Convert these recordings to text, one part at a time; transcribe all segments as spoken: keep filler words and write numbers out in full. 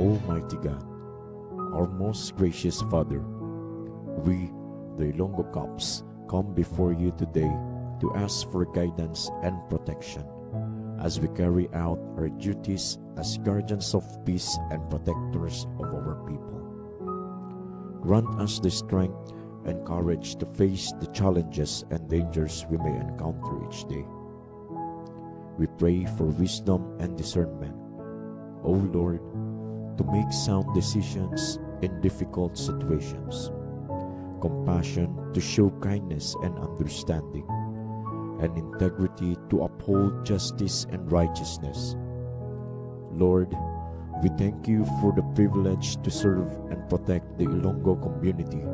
Almighty God, our most gracious Father, we, the Ilonggo Cops, come before you today to ask for guidance and protection as we carry out our duties as guardians of peace and protectors of our people. Grant us the strength and courage to face the challenges and dangers we may encounter each day. We pray for wisdom and discernment, O Lord, to make sound decisions in difficult situations, compassion to show kindness and understanding, and integrity to uphold justice and righteousness. Lord, we thank you for the privilege to serve and protect the Ilonggo community,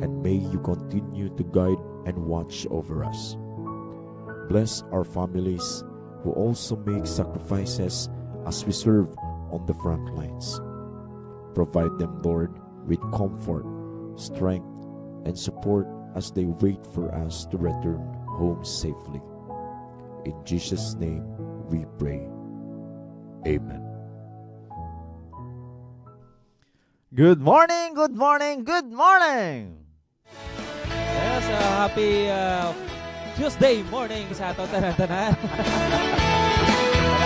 and may you continue to guide and watch over us. Bless our families who also make sacrifices as we serve on the front lines. Provide them, Lord, with comfort, strength, and support as they wait for us to return home safely. In Jesus' name we pray. Amen. Good morning, good morning, good morning! Yes, uh, happy uh, Tuesday morning sa ato tanan-tanan.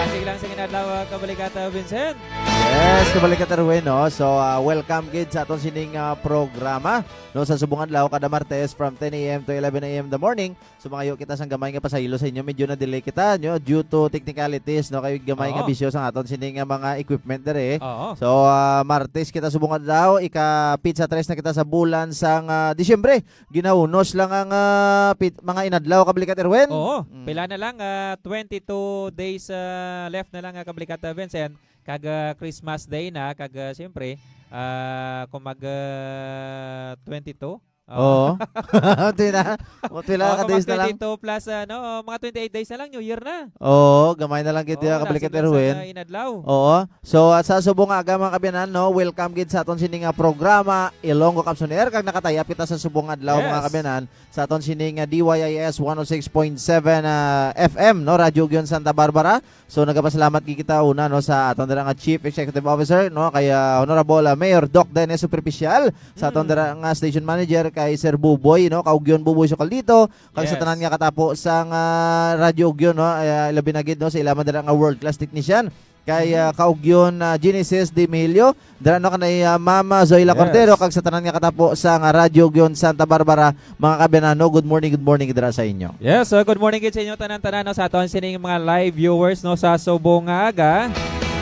Sige lang sa inadlaw, uh, Kabalikata Vincent. Yes, Kabalikata Erwin, no? So, uh, welcome gid sa aton sining uh, programa, no, sa subong adlaw kada Martes from ten a m to eleven a m in the morning. So, mangayo kita sang gamay nga pasaylo sa inyo. Medyo na-delay kita, nyo, due to technicalities, no? Kay gamay nga Oo. bisyo sang aton sini nga mga equipment dere. Oo. So, ah, Martes kita subong adlaw, ika-pizza tres na kita sa bulan sang, ah, Disyembre. Ginaunos lang ang, ah, pit-, mga inadlaw, Kablikat Erwin. Oo. Mm. Pila na lang, ah, twenty-two days, ah, left na lang, ah, Kablikat, ah, Vincent. Kag, ah, Christmas Day na, kag, ah, siyempre, ah, kung mag, ah, twenty-two, Oo. Oo. Di na. O, pila Oo, ka days na lang? Twenty-two plus, ano, mga twenty-eight days na lang, New Year na. Oo, gamay na lang gid, Oo, ah, Kabalikit Erwin. Inadlaw. Oo. So, ah, sa subong nga aga, mga kaabyanan, no, welcome gid sa aton sini nga programa, Ilonggo Cops on Air, kag nakatayap kita sa subong nga adlaw, mga Yes. kaabyanan, sa aton sini nga D Y I S one oh six point seven, ah, F M, no, Radyo Ugyon Santa Barbara. So, nagapasalamat gid kita una, no, sa aton dira nga Chief Executive Officer, no, kay, ah, Honorable, ah, Mayor Doc Dennis Superficial, sa aton Mm. dira nga station manager kay Sir Buboy, no, Kaugyon Buboy Sukaldito, kag sa Yes. tanan nga katapo sang, ah, Radyo Ugyon, no, ah, ilabi na gid, no, sa ila man dira nga world class technician kay, ah, Mm. Kaugyon, ah, Genesis Di Mihilio, dira, no, kanay, ah, Ma'am, ah, Zoila Yes. Cordero, kag sa tanan nga katapo sang, ah, Radyo Ugyon Santa Barbara. Mga kaabyanan, no, good morning, good morning dira sa inyo. Yes, so good morning gid sa inyo tanan-tanan, no, sa aton sining mga live viewers, no, sa subong nga aga.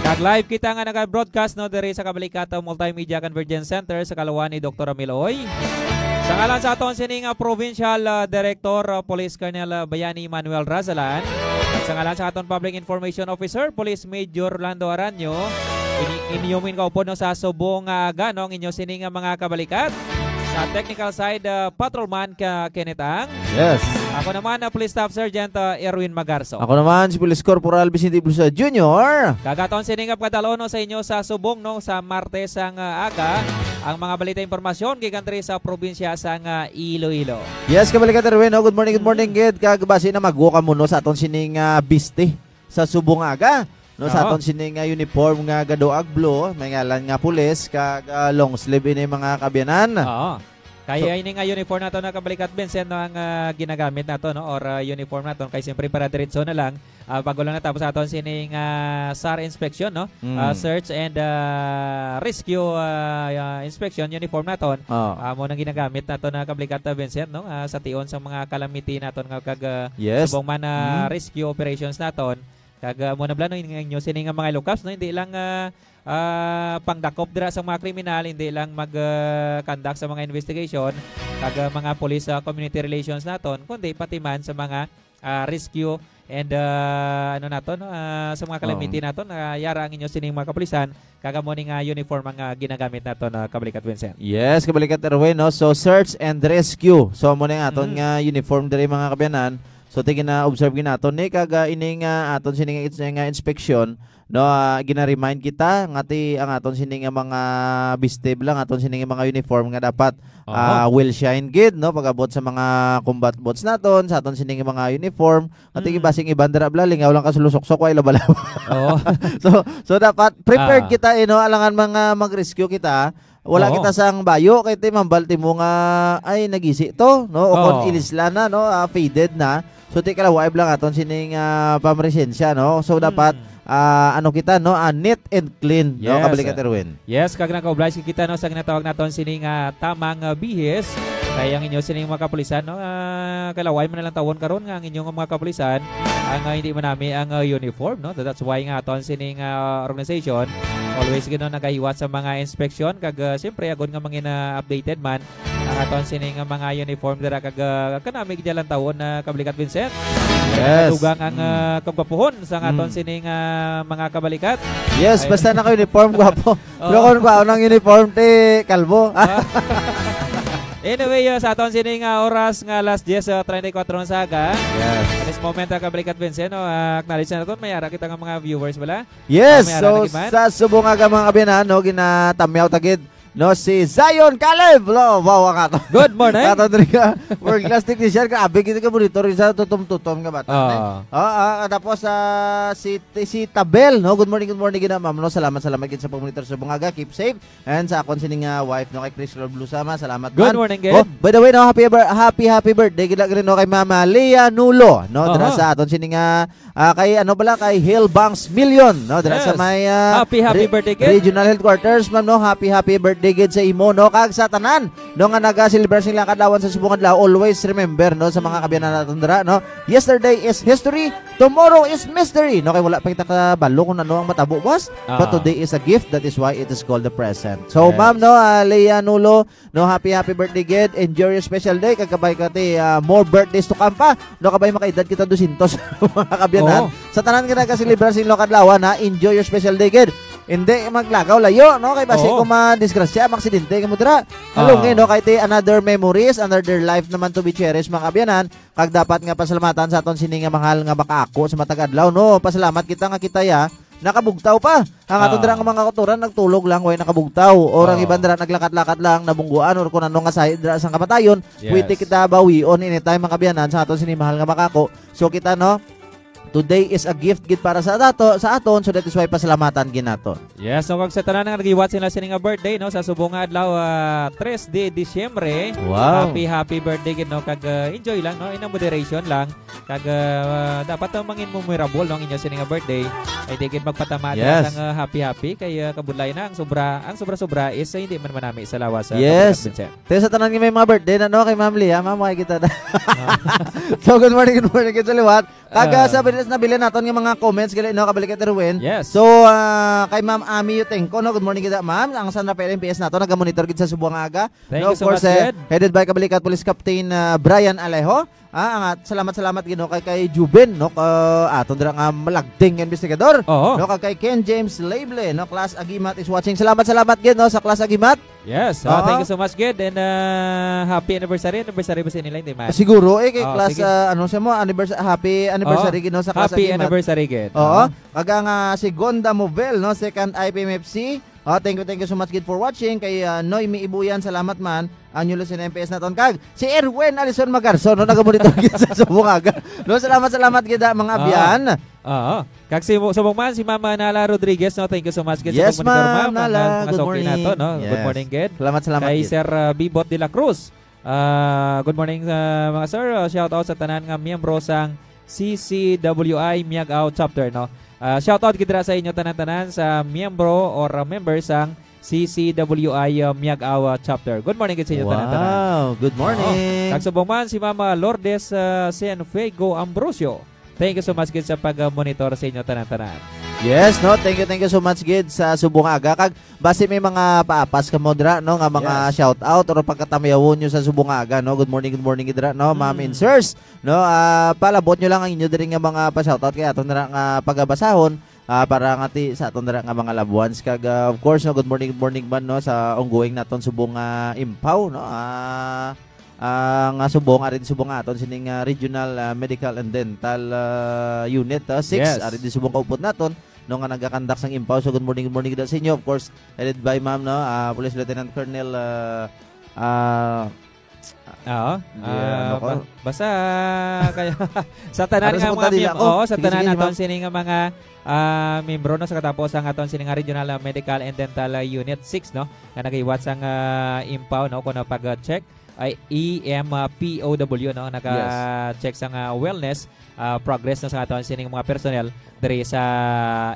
Kag live kita nga naga-broadcast, no, diri sa Kabalikata Multimedia Convergence Center sa kaluoy ni Doktor Ramil Oy. Sa ngalan sa aton sining, ah, Provincial, ah, Director, ah, Police Colonel, ah, Bayani Manuel Razalan. At sa ngalan sa aton Public Information Officer, Police Major Rolando Aranyo, ini-, inyo man kaupod, no, sa subong nga aga, no, ang inyo sining, ah, mga kabalikat. Sa technical side, ah, Patrolman ka Kenneth Ang. Yes. Ako naman, ah, Police Staff Sergeant, ah, Erwin Magarso. Ako naman, si Police Corporal Vicente Iblosa Junior. Kag aton sining pagkadal-on, no, sa inyo sa subong, no, sa Martes ang, ah, aga, ang mga balita impormasyon gikan diri sa probinsya sang, ah, Iloilo. Yes, kabalikat Erwin, no? Good morning, good morning, Mm. gid. Kag basi na mag-walk kamo, no, sa aton sining, ah, biste sa subong aga. No, sa Oo. aton sini nga uniform nga gaduag blue, may ngalan nga pulis, kag, ah, long sleeve ini, mga kaabyanan. Oo. Kaya So ini nga uniform nato na kabalikat, Vincent, no, ang, ah, ginagamit nato, no, or, ah, uniform nato, kay siyempre para diretso na lang, ah, bago lang natapos aton sini nga sar inspection, no, Mm. ah, search and, ah, rescue, ah, ah, inspection uniform naton. Oo. Ah, mo nang ginagamit nato na kabalikat, Vincent, no, ah, sa tion sa mga calamity naton nga kag, ah, Yes. subong man, ah, Mm. rescue operations naton. Kag, ah, amo na bala, no, in-, inyo sini nga mga Ilonggo Cops, no, hindi lang, ah, ah, pangdakop dira sa mga kriminal, hindi lang mag, ah, conduct sa mga investigation, kag, ah, mga police, ah, community relations naton, kundi pati man sa mga, ah, rescue and, ah, ano naton, no, ah, sa mga calamity Oo. naton, ah, yara ang inyo sining mga kapulisan, kag amo ni nga uniform ang, ah, ginagamit naton, ah, kabalikat Vincent. Yes, kabalikat Erwin, no? So, search and rescue. So, amo ni nga aton Mhm. nga uniform diri, mga kaabyanan. So, ti gina-observe gid naton ni, kag, ah, ini nga aton sini nga ins-, nga inspection, no, ah, gina-remind kita nga ti ang aton sini nga mga bistib lang, aton sini nga mga uniform nga dapat, Aha. ah, will shine gid, no, pag-abot sa mga combat boots naton, sa aton sini nga mga uniform, nga ti Mm. basing iban dira bala, lingaw lang ka sa lusoksok, way laba-laba. Oo. So, so dapat prepared Ah. kita, eh, no, alangan mga mag-rescue kita, wala Oo. kita sang bayo, kay ti mambal ti mo nga, "Ay, nagisi to," no? O kung Oo. ilisla na, no? Ah, faded na. So, ti kalawaib lang aton sining, ah, pamresensya, no? So, Mm. dapat, ah, ano kita, no? Ah, neat and clean, no? Yes. Kabalikat, Erwin. Yes, kag naka-oblige kita, no, sa ginatawag naton sining, ah, tamang, ah, bihis. Kay ang inyo sining mga kapulisan, no? Ah, kalaway man na lang tawon karon nga ang inyong mga kapulisan ang, ah, hindi manami ang, ah, uniform, no? That's why nga aton sining, ah, organization always gid, no, nagahiwat sa mga inspeksyon kag, ah, siyempre agod nga mangin, ah, updated man ang aton sining, ah, mga uniform dira kag, ah, kanami gid lang tawon na Kabalikat Vincent. Yes. Nakadugang ang, Mm. ah, kagwapuhon sa aton Mm. sining, ah, mga kabalikat. Yes, Ay. basta naka-uniform, gwapo. Pero Oo. kung kwaon ang uniform, ti kalbo. Ah. Anyway, uh, sa aton sining, uh, oras nga alas diyes, uh, treinta y cuatro na sa aga. Yes. At this moment, uh, kabalikat Vincent, no, uh, acknowledge na naton, may ara kita nga mga viewers bala. Yes, Oh, may ara so na gid man. sa subong nga mga kaabyanan, no, ginatamyaw ta gid, no, si Zion Caleb. Lo, wow, ang ato. Good morning. Ato diri ka, world class technician, grabe kita ka monitor sa tutom-tutom nga bata. Ah. Eh. Oh, ah, tapos, ah, si, si Tabel, no, good morning, good morning gid na, ma'am, no, salamat, salamat gid sa pag-monitor sa subong nga aga, keep safe. And sa akon sini nga wife, no, kay Chris Lord Lusama, salamat Good man. morning, Ged. Oh, by the way, no, happy bir-, happy, happy birthday gid lang, no, kay Mama Leah Nulo, no, dira Aha. sa aton sini nga, ah, kay ano bala, kay Hill Banks Million, no, dira sa Yes. may, ah, Happy, happy re-, birthday, Ged. regional headquarters, ma'am, no, happy, happy birthday gid sa imo, no, kag sa tanan, no, nga naga-celebrate sila kadlawan sa subong adlaw, always remember, no, sa mga kaabyanan naton dira, no, yesterday is history, tomorrow is mystery, no, kay wala pa kita kabalo kung ano ang matabo, boss. But Ah. today is a gift, that is why it is called the present. So, Yes. ma'am, no, ah, Leah Nulo, no, happy, happy birthday, gid. Enjoy your special day. Kag kabay ka, ti, ah, more birthdays to come pa. No, kabay makaedad kita dusyentos, mga kaabyanan. Oo. Sa tanan nga nagaselebrar sa inyong kadlawan, ha, enjoy your special day, gid. Hindi maglakaw layo, no? Kay basi Oo. kung madisgrasya, maksidente ka mo dira. Ah. Halungi, no? Kay ti another memories, another life naman to be cherished, mga kaabyanan. Kag dapat nga pasalamatan sa aton sini nga mahal nga makaako sa matag adlaw, no? Pasalamat kita nga kita ya nakabugtaw pa. Ang aton Ah. dira nga mga kautoran nagtulog lang, way nakabugtaw. Or ang Oh. iban dira naglakat-lakat lang, nabungguan, or kung ano nga sahi dira sang kamatayon, Yes. pwede kita bawion anytime, mga kaabyanan, sa aton sini mahal nga makaako. So kita, no? Today is a gift gid para sa ato, sa aton, so that is why pasalamatan gid naton. Yes, so kag sa tanan nga nag-iwat sila sini nga birthday, no, sa subong nga adlaw, ah, tres de Disyembre. Wow. Happy, happy birthday gid, no, kag, ah, enjoy lang, no, in a moderation lang. Kag, ah, dapat, ah, mangin memorable, no, ang inyo sini nga birthday. Ay di gid magpatama Yes. dira sang, ah, happy, happy kay, ah, kabudlay na ang sobra, ang sobra-sobra is, ah, hindi man manami sa lawas, ah, Yes. Kapitan Vincent. Te, sa tanan nga may mga birthday na, no, kay Ma'am Leah, ma'am, makikita na. Ah. So, good morning, good morning, good sa liwat. Kag, ah, Ah. sa bilis na bilin naton nga mga comments gali, no, kabalik kay Erwin. Yes. So, ah, kay Ma'am Ami Yutengco, no, good morning gid, ma'am. Ang San Rafael M P S nato nagamonitor gid sa subong nga aga. Thank No, you of so course, much, eh, Ed. headed by Kabalikat Police Captain, ah, Brian Alejo. Ah, ang at-, salamat, salamat gid, no, kay, kay Juben, no, ka, aton dira nga malagting nga investigador. Oo. No, kag kay Ken James Lable, no, Class Agimat is watching. Salamat, salamat gid, no, sa Class Agimat. Yes, ah, Oo. thank you so much, Gid. And, ah, happy anniversary. Anniversary ba sa inila? Hindi man. Siguro, eh, kay Oh, Class, sige. ah, ano siya mo, anniversa-, happy anniversary, Oh, gid, no, sa Class happy Agimat. anniversary, Gid. Oo. Oo. Kag ang, ah, si Gonda Movel, no, second I P M F C. Oh, thank you, thank you so much, Gid, for watching. Kay, ah, Noemi Ibuyan, salamat man. Ang New Luzon M P S naton. Kag si Erwin Alison Magarso, no, nagamonitor gid sa subong aga. No, salamat, salamat gid, ah, mga Ah. abyan. Oo. Kag si, subong man, si Mama Nala Rodriguez, no? Thank you so much, gid, sa Yes, pagmonitor, Ma'am ma'am, Nala. ang mga Good suki morning. nato, no? Good Yes. morning, gid. Salamat, salamat, Kay gid. Sir, uh, Bibot de la Cruz. Ah, good morning, uh, mga sir. Uh, shout out sa tanan nga miyembro sang C C W I Miag-ao chapter, no? Ah, shout out gid dira sa inyo tanan-tanan sa miyembro or, uh, member sang C C W I, uh, Miag-ao, uh, chapter. Good morning gid sa inyo tanan-tanan. Wow, good morning. Oo. Kag subong man si Mama Lourdes, uh, Cienfuego Ambrosio. Thank you so much gid sa pag-monitor sa inyo tanan-tanan. Yes, no? Thank you, thank you so much gid sa subong nga aga. Kag basi may mga paapas kamo dira, no, nga mga Yes. shout out or pagkatamyawon nyo sa subong nga aga, no? Good morning, good morning gid dira, no, ma'am Mm. and sirs, no? Ah, palabot nyo lang ang inyo diri nga mga pa-shout out kay aton na nga pagabasahon, ah, para nga ti sa aton dira nga mga loved ones. Kag, ah, of course, no, good morning, good morning man, no, sa ongoing naton subong nga impaw, no? Ah, ah, nga subong, ari di subong nga aton sining, ah, Regional, ah, Medical and Dental, ah, Unit, ah, six, Yes. ari di subong kaupod naton. no, nga nagakandak sang impaw. So, good morning, good morning gid sa inyo. Of course, headed by Ma'am, no, ah, Police Lieutenant Colonel, ah, ah, Oo. Di, ano Ah, ko? ba-, basta kaya sa tanan Ano sa nga punta mga nila miyem-, ako? oo, sa Sige, tanan sige, naton ma'am. sini nga mga, ah, miyembro, no, sa katapos ang aton sini nga Regional, ah, Medical and Dental, ah, Unit six, no, nga nagahiwat sang, ah, impaw, no, kuno pag, ah, check ay E M P O W, no, Yes. naga-check sang, ah, wellness, ah, progress, no, sa aton sining mga personnel diri sa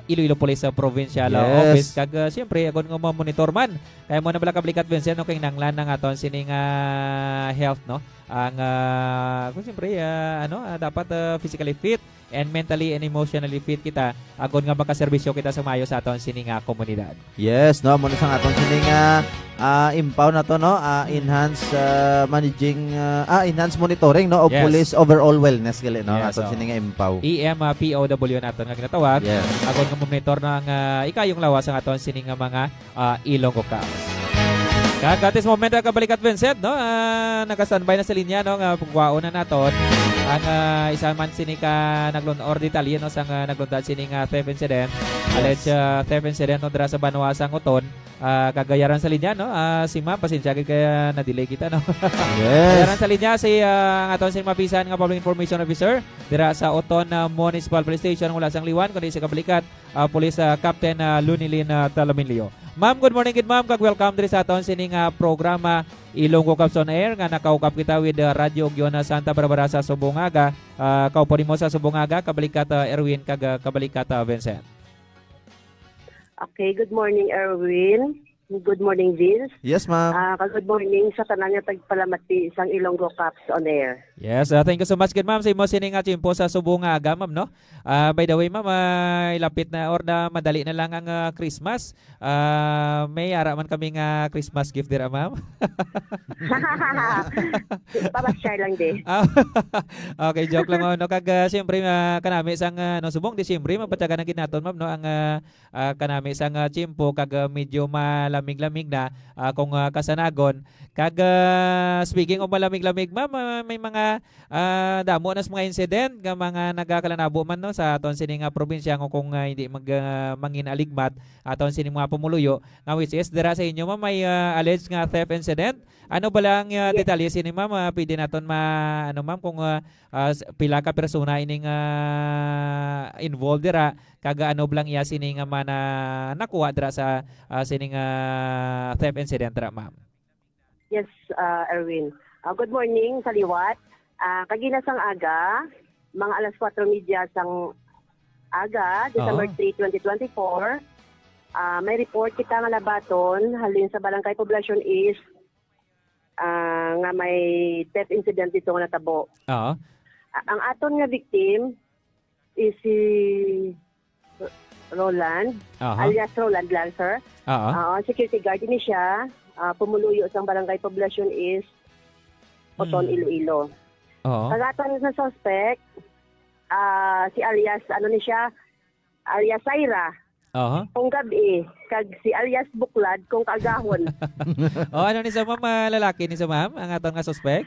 Iloilo Police, ah, Provincial, ah, Yes. Office. Kag, ah, siyempre, agon nga mamonitor man, kaya mo na bala kabalikat, Vincent, no, kinahanglan ang aton sining, ah, health, no? Ang, ah, kung siyempre, ah, ano, ah, dapat, ah, physically fit and mentally and emotionally fit kita, agon nga makaserbisyo kita sa maayo sa aton sini nga komunidad. Yes, no, amo na sang aton sini nga, ah, impaw nato, no? Ah, enhance, ah, managing, ah, ah, enhance monitoring, no, of Yes. police overall wellness gali, no? Yes, Aton oo. sini nga impaw. E M, ah, P O W naton nga ginatawag. Yes. Agon nga monitor na ang, ah, ikayong lawas ang aton sini nga mga, ah, Ilonggo Cops. Kag at this moment, ah, kabalikat, Vincent, no? Ah, naka-standby na sa linya, no, nga pagwaon na naton ang, ah, isa man sini ka naglun-, or detalye, no, sang, ah, nagluntad sini nga theft incident. Yes. Alleged, ah, theft incident, no, dira sa banwa sang Oton. Ah, kag gayaran sa linya, no? Ah, si Ma'am, pasensya gid kaya na-delay kita, no? Yes. Gayaran sa linya si, ah, ang aton sini mapisan nga Public Information Officer dira sa Oton, ah, Municipal Police Station, wala sang liwan, kundi si kabalikat, ah, Police, ah, Captain, ah, Lunilin, ah, Talaminlio. Ma'am, good morning gid, ma'am, kag welcome diri sa aton sining, ah, programa, Ilonggo Cops on Air, nga nakaukap kita with, ah, Radyo Ugyon, ah, Santa Barbara sa Subong Aga. Ah, kaupo nimo sa Subong Aga, kabalikat, ah, Erwin, kag, ah, kabalikat, ah, Vincent. Okay, good morning, Erwin. Good morning, Vince. Yes, ma'am. Ah, kag good morning sa tanan nga tagpalamati sang Ilonggo Cops on Air. Yes, ah, thank you so much gid, ma'am, sa imo sini nga tiyempo sa Subong nga aga, ma'am, no? Ah, by the way, ma'am, ah, ilapit na or na madali na lang ang, ah, Christmas. Ah, may ara man kami nga Christmas gift dira, ma'am. Pamasyal lang di. Ah, okay, joke lang, ma'am, no? Kag, ah, siyempre, ah, kanami sang, ah, no, subong Disyembre, mapatyagan na gid naton, ma'am, no? Ang, ah, ah, kanami sang, ah, tiyempo kag, ah, medyo malamig-lamig na, ah, kung, ah, kasanagon. Kag, ah, speaking of malamig-lamig, ma'am, ah, may mga, ah, damo na sa mga incident nga mga nagakalanabo man, no, sa aton sini nga probinsya nga kung, ah, hindi mag, ah, mangin aligmat aton sini mga pumuluyo, nga which is dira sa inyo, ma'am, may, ah, alleged nga theft incident. Ano bala ang, ah, Yes. detalye sini, ma'am? Ah, pwede naton ma-, ano, ma'am, kung, ah, ah, s-, pila ka persona ining, ah, involved dira? Kag ano bala ang iya sini nga mana nakuha dira sa, ah, sini nga theft incident dira, ma'am? Yes, ah, Erwin. Ah, good morning sa liwat. Ah, kagina sang aga, mga alas kwatro medya sang aga, December Oo. three, twenty twenty-four, ah, may report kita nga nabaton halin sa Barangay Poblacion East, ah, nga may theft incident dito nga natabo. Oo. Ah, ang aton nga victim is si Roland, Aha. alias Roland lang, sir. Oo. Oo, security guard ini siya. Ah, pumuluyo sang Barangay Poblacion East, Oton, Hmm. Iloilo. Oo. Kagatan sa suspect, ah, si alias, ano ni siya, alias Syra. Aha. Kung gabi, kag si alias Buklad kung kaagahon. Oh, ano ni sa ma'am? Ah, lalaki ni sa ma'am, ang aton nga suspect?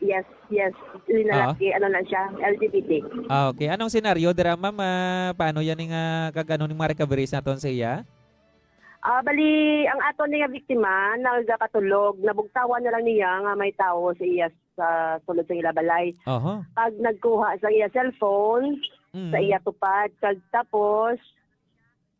Yes, yes. Linalaki, ano lang siya, L G B T. Ah, okay. Anong senaryo dira, ma'am? Ah, paano yan nga, kag ano ning mga recoveries naton sa iya? Ah, bali, ang aton nga biktima, nagakatulog, nabugtawan na lang niya nga may tawo sa iya sa sulod sa ila balay. Aha. Pag nagkuha sa iya cellphone, Mm. sa iya tupad, kag tapos,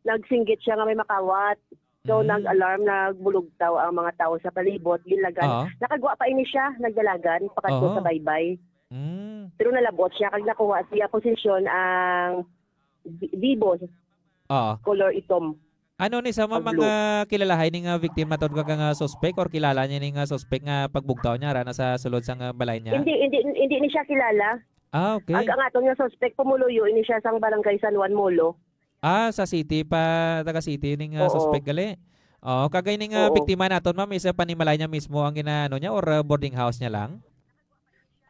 nagsinggit siya nga may makawat. So, Mm. nag-alarm, nagbulugtaw ang mga tawo sa palibot, ginlagan. Oo. Nakagwa pa ini siya, nagdalagan, pakadto Oo. sa baybay. Mm. Pero nalabot siya, kag nakuha siya posisyon ang bi-, bibo, Oo. color itom. Ano ni sa Ang mga blue. kilalahay ni nga victim matod ka nga suspect or kilala niya ni nga suspect nga pagbugtaw niya, ara na sa sulod sa nga balay niya? Hindi, hindi, hindi ni siya kilala. Ah, okay. Ag-, ang aton nga suspect, pumuluyo ini siya sang Barangay San Juan Molo. Ah, sa city pa, taga city ning, ah, Oo. suspect gali. Oo, kagay ning, ah, Oo. biktima naton, ma'am, isa panimalay niya mismo ang ginaano niya or, ah, boarding house niya lang?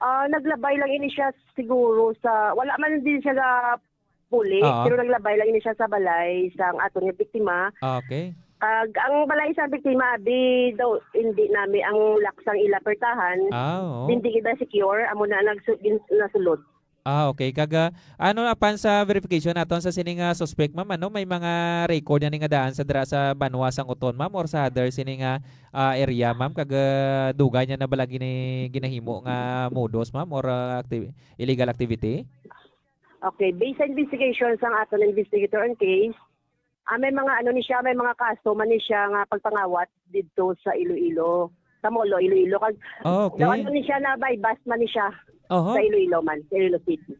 Ah, naglabay lang ini siya siguro sa, wala man din siya ga puli, Oo. pero naglabay lang ini siya sa balay sang aton nga biktima. Ah, okay. Kag ang balay sa biktima, abi daw, hindi nami ang lock sang ila pertahan. Ah, oo. Hindi gid na secure, amo na nagsu-, gin-, nasulod. Ah, okay. Kag, ah, ano, apan sa verification naton sa sini nga suspect, ma'am, ano, may mga record na ni nga daan sa dira sa banwa sang Oton, ma'am, or sa other sini nga, ah, area, ma'am? Kag, ah, dugay niya na bala gini-, ginahimo nga modus, ma'am, or, ah, acti-, illegal activity? Okay, based sa investigation sang aton investigator on case, ah, may mga ano ni siya, may mga kaso man ni siya nga pagpangawat didto sa Iloilo, sa Molo, Iloilo. Kag Ah, okay. ano ni siya, na buy bust man ni siya Aha. sa Iloilo man, sa Iloilo City.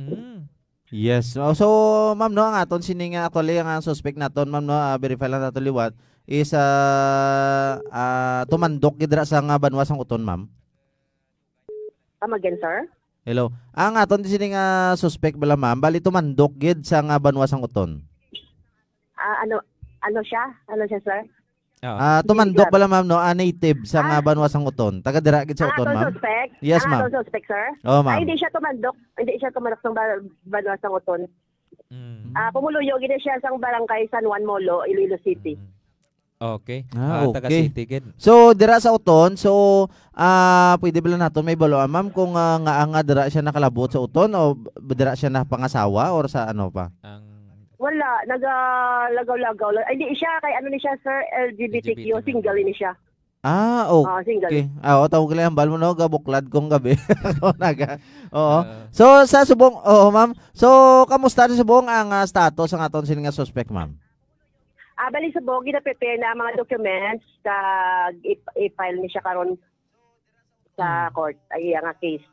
Mm. Yes. Oh, so, ma'am, no, ang aton sini nga actually ang, ang suspect naton, ma'am, no, ah, verify lang nato liwat is, ah, ah, tumandok gid dira sa nga banwa sang Oton, ma'am. Come again, sir? Hello. Ang aton di sini nga suspect bala, ma'am, bali tumandok gid sa nga banwa sang Oton. Ah, ano, ano siya? Ano siya, sir? Ah. Ah, tumandok Sir. bala, ma'am, no? Ah, native sa nga Ah. banwa sang Uton. Taga dira gid sa Ang Uton, atong ma'am. suspect? Yes, Ang ma'am. atong suspect, sir? Oo, ma'am. Ay, hindi siya tumandok. Hindi siya tumandok sa ba-, banwa sang Uton. Mm. Ah, pumuluyo gid siya sa barangay San Juan Molo, Iloilo City. Mm. Okay. Ah, Ah, taga okay. City gid. So, dira sa Uton, so, ah, pwede bala naton mahibaluan, ma'am, kung, ah, ngaa nga dira siya nakalabot sa Uton o b-, dira siya napangasawa or sa ano pa? Ang Wala, nagalagaw-lagaw lang. Ay, di siya, kay ano ni siya, sir, L G B T Q, L G B T single man. ni siya. Ah, Ah, single. okay. Ah, o, tawag lang, hambal mo, no? Gabuklad kong gabi. Ako, naga-, oo. Ah. So, sa subong, oo, ma'am. So, kamusta sa subong ang, ah, status ang aton sini nga suspect, ma'am? Ah, bali, subong, gina-prepare na ang mga documents, kag i-, i-file ni siya karon sa Mm. court, ang iya nga case.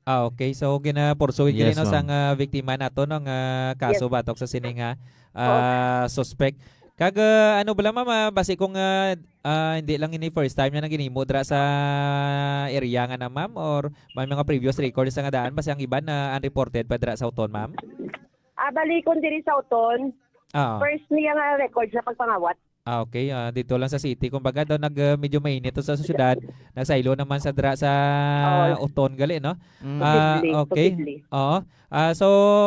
Ah, okay. So, gina-pursue gid Yes, no, ma'am. sang, ah, biktima nato, no, nga kaso Yes. batok sa sini nga, Oo. ah, suspect. Kag, ah, ano bala, ma'am, ah, basi kung, ah, ah, hindi lang ini first time niya nang ginhimo dira sa area nga na, ma'am, or may mga previous records sa nga daan, basi ang iban na unreported pa dira sa Uton, ma'am? Ah, bali, kung diri sa Uton, Ah. first niya nga record sa pagpangawat. Ah, okay. Ah, dito lang sa city. Kumbaga daw nag, ah, medyo mainit to sa syudad. Nagsaylo naman sa dra-, sa Oo. Uton gali, no? Mm. Ah, Posible, okay. posible. Oo. Ah, so,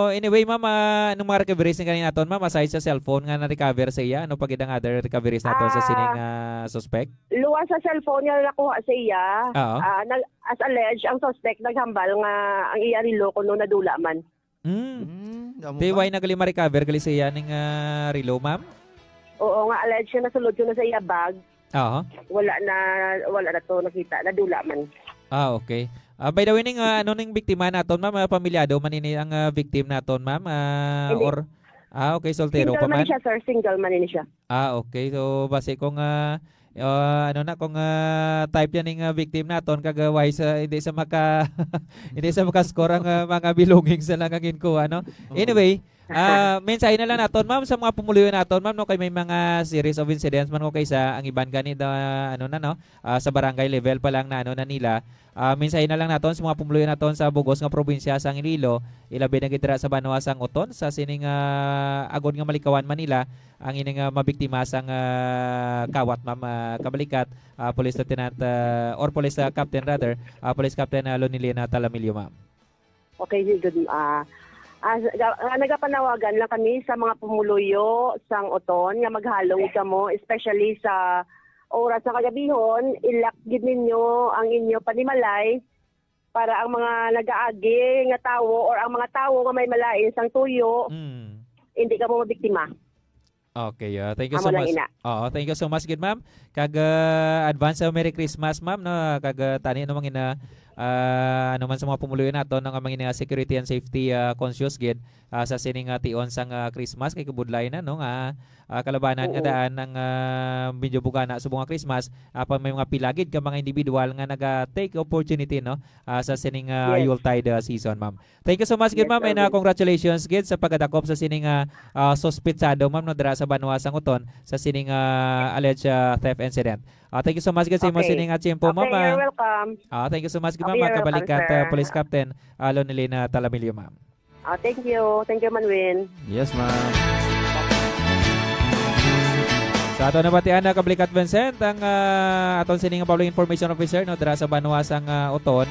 anyway, ma'am, ah, anong mga recoveries ni kanina naton, ma'am? Aside sa cellphone nga na-recover sa iya, ano pa gid ang other recoveries naton sa Ah, sining, ah, suspect? Luwas sa cellphone nga nakuha sa iya, Oo. ah, nag-, as alleged, ang suspect naghambal nga ang iya relo kuno nadula man. Mm. Mm, damo Di pa. why nagali ma-recover gali sa iya ning, ah, relo, ma'am? Oo, nga alleged nga nasulod ko na sa iya bag. Oo. Wala na, wala na to nakita, nadula man. Ah, okay. Ah, by the way, ning, ah, ano ning biktima naton, ma'am? Ah, pamilyado man ini ang, ah, victim naton, ma'am? Ah, Hindi. or, ah, okay, soltero Single pa man man? siya, sir. Single man ini siya. Ah, okay. So, basi kung, ah, ah, ano na, kung, ah, type yan ning, ah, victim naton, kag, ah, why sa, hindi sa maka-, hindi sa maka-score ang, ah, mga belongings na lang ang ginkuha, no? Oo. Anyway, ah, mensahe na lang naton, ma'am, sa mga pumuluyo naton, ma'am, no, kay may mga series of incidents man ko kay sa ang iban gani da, ano na, no, ah, sa barangay level pa lang na, ano na nila. Ah, mensahe na lang naton sa mga pumuluyo naton sa bugos nga probinsya sa Iloilo, ilabi na gid dira sa banwa sang Oton, sa sining, ah, agod nga malikawan man nila ang ining, ah, mabiktima sang, ah, kawat, ma'am, ah, kabalikat, ah, Police Lieutenant, ah, or Police, ah, Captain rather, ah, Police Captain, ah, Lonilina Talamillo, ma'am. Okay, good. Ah, ah, ga-, ah, nagapanawagan lang kami sa mga pumuluyo sang Oton nga maghalong kamo, especially sa oras sa kagabihon, i-lock gid ninyo ang inyo panimalay para ang mga nagaagi nga tawo or ang mga tawo nga may malain sang tuyo, Mm. hindi kamo mabiktima. Okay, ah, thank you Amo so lang much. ina. Oo, thank you so much gid, ma'am. Kag, ah, advance, ah, Merry Christmas, ma'am, no? Kag, ah, tani, no, mangina, ah, ano man sa mga pumuluyo nato, no, nga mangina security and safety, ah, conscious gid, ah, sa sining, ah, tion sang, ah, Christmas, kay kabudlay na, no, nga, ah, kalabanan nga Oo. daan ang, ah, medyo bugana subong nga Christmas, apan may mga pila gid ka mga individual nga naga-take opportunity, no, ah, sa sining, ah, Yes. Yuletide, ah, season, ma'am. Thank you so much gid, Yes, ma'am, and, ah, Alvin. congratulations gid sa pagkadakop sa sining, ah, ah, suspetsado, ma'am, no, dira sa banwa sang Oton sa sining, ah, alleged, ah, theft incident. Ah, thank you so much gid sa imo Okay. sining, ah, tiyempo, Okay, ma'am, you're ah. welcome. Ah, thank you so much gid, Okay, ma'am, ah, you're welcome, kabalikat, ah, sir. Police Captain, ah, Lonilina Talamillo, ma'am. Ah, thank you. Thank you, Manwin. Yes, ma'am. Sa ato nabatian na, Kabalikat Vincent, ang, ah, aton sining public information officer, no, dira sa banwa sang, ah, Oton,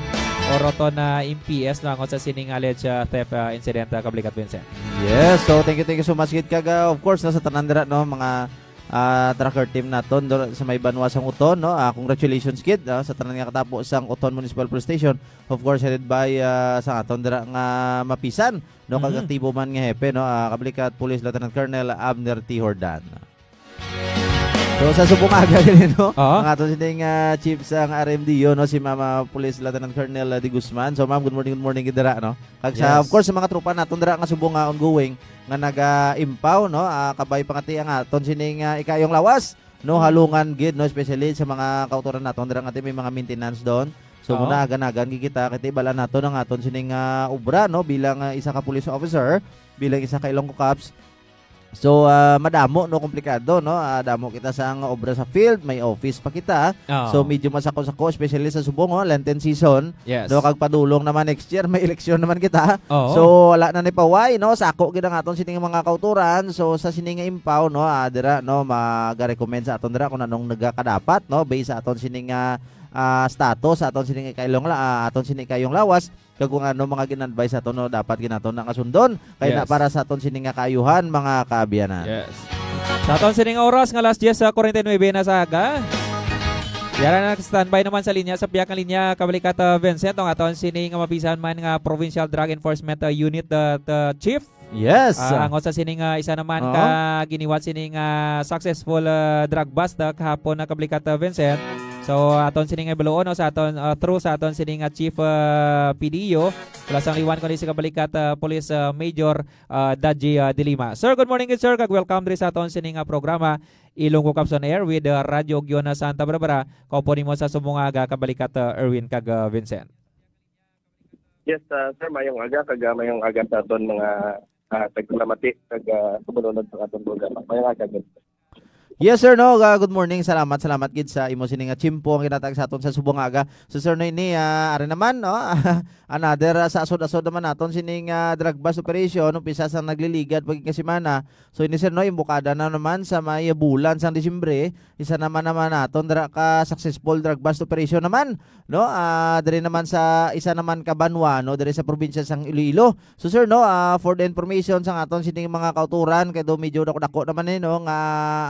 or Oton na M P S, no, angot sa sining alleged, ah, theft, ah, incident, ah, Kabalikat Vincent. Yes, so thank you, thank you so much gid kag, ah, of course, no, sa tanan dira, no, mga ah, tracker team naton dira sa may banwa sang Oton, no? Ah, congratulations gid, ah, sa tanan nga katapo sang Oton Municipal Police Station. Of course, headed by, ah, sa aton dira nga mapisan, no? Kag Mhm. aktibo man nga hepe, no? Ah, Kabalikat Police Lieutenant Colonel Abner T. Jordan. So, sa subong aga gani, no? Oo. Ang aton sining, ah, chief sang R M D O, no? Si Mama Police Lieutenant Colonel, ah, De Guzman. So, ma'am, good morning, good morning gid dira, no? Kag sa, Yes. of course, sa mga tropa naton dira nga subong nga ongoing, nga naga-impaw, no? Ah, kabay pa ngati ang aton sining, ah, ikaayong lawas, no? Mm. Halungan gid, no? Especially sa mga kautoran naton dira ngati may mga maintenance doon. So, Oo. muna agan-agan gid kita kay bala naton ang aton sining, ah, obra, no? Bilang, ah, isa ka police officer, bilang isa ka Ilonggo Cops. So, ah, madamo, no? Komplikado, no? Ah, damo kita sa nga obra sa field, may office pa kita. Oo. So, medyo masako-sako, especially sa subong, oh, Lenten season. Yes. No, kag padulong naman next year, may eleksyon naman kita. Oo. So, wala na ni paway, no? Sako gid ang aton sining mga kauturan. So, sa sining nga impaw, no, ah, dira, no, magarekomend sa aton dira kung anong nagakadapat, no, based sa aton sining, ah, ah, status, sa aton sining ikayong la-, ah, aton sining ikayong lawas, kag kung ano mga gin-advise ato, no, dapat ginato na nga sundon. Kay na Yes. para sa aton sining nga kaayuhan, mga kaabyanan. Yes. Sa aton sining oras nga alas diyes sa kwarenta y nuebe na sa aga. Yara na standby naman sa linya, sa pihak nga linya, Kabalikat, ah, Vincent, ang aton sining nga mapisan man nga Provincial Drug Enforcement, ah, Unit, ah, t-, Chief. Yes. Ah, angot sa sining, ah, isa naman Oo. ka giniwat sining, ah, successful, ah, drug bust, ah, kahapon na Kabalikat, ah, Vincent. So, aton sining nga ibaluon, no, sa aton, ah, through sa aton sining, ah, Chief, ah, P D O. Wala sang liwan kundi si Kabalikat, ah, Police, ah, Major, ah, Daji, ah, Dilima. Sir, good morning, good sir. Kag welcome diri sa aton sining, ah, programa, Ilonggo Cops on Air with, ah, Radyo Ugyon, ah, Santa Barbara. Kaupo nimo sa subong nga aga, Kabalikat, ah, Erwin kag, ah, Vincent. Yes, ah, sir, mayong aga, kag, ah, mayong aga sa aton mga, ah, tagpalamati, kag, ah, sumulunod sa aton programa. Mayong aga, good. Yes, sir, no. Ah, good morning. Salamat, salamat gid sa imo sini nga tiyempo ang ginatag sa aton sa subong nga aga. So, sir, no, ini, ah, ari naman, no. Another, ah, sa asod-asod naman naton sining, ah, drug bust operation, umpisa sa nagliligad pag semana. So, ini, sir, no, imbukada na naman sa may bulan sang Disyembre, isa naman naman naton dira ka successful drug bust operation naman, no? Ah, diri naman sa isa naman ka banwa, no, diri sa probinsya sang Iloilo. So, sir, no, ah, for the information sang aton sining mga kauturan, kay do medyo dako-dako naman ni, no, nga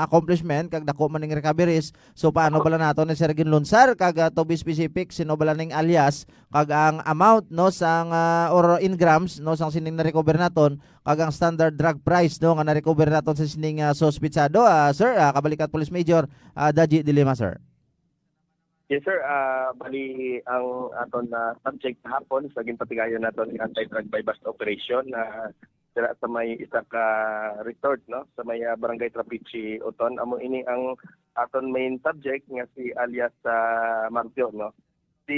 accomplishment kag dako man ning recoveries. So, paano bala nato ni, sir, ginlunsar kag, ah, to be specific, sino bala ning alias kag ang amount, no, sang, ah, or in grams, no, sang sining na-recover naton kag ang standard drug price, no, nga na-recover naton sa sining, ah, suspitsado, ah, sir, ah, Kabalikat Police Major, ah, Daji Dilima, sir. Yes, sir. Ah, bali, ang aton na subject kahapon sa ginpatigayon naton nga anti-drug buy-bust operation na dira sa may isa ka resort, no, sa may, ah, Barangay Trapiche, Oton. Amo ini ang aton main subject nga si alias, ah, Marjo, no. Si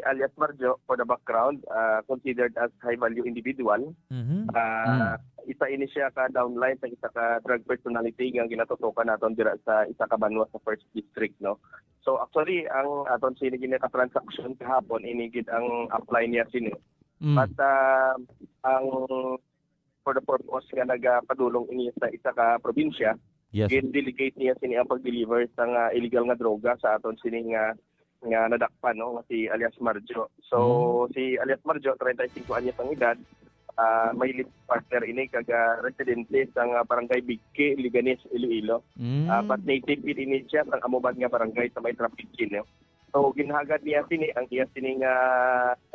alias Marjo, for the background, ah, considered as high value individual. Mhm. Ah, Mm. isa ini siya ka downline sa isa ka drug personality nga ginatutukan naton dira sa isa ka banwa sa First District, no. So, actually, ang aton sini gini ka transaction kahapon, ini gid ang apply niya sini. Mm. But, ah, ang for the purpose nga nagapadulong ini sa isa ka probinsya, Yes, sir. gin-delegate niya sini ang pag-deliver sa nga illegal nga droga sa aton sini nga, nga nadakpan, no, nga si alias Marjo. So, Mm. si alias Marjo, treinta y cinco anyos ang edad, ah, may live partner ini kag, ah, residente sa nga barangay Bigke, Leganes, Iloilo. Mm. Ah, but native gid ini siya sa amo man nga barangay sa may traffic, no. So, ginhagad niya sini ang iya sini nga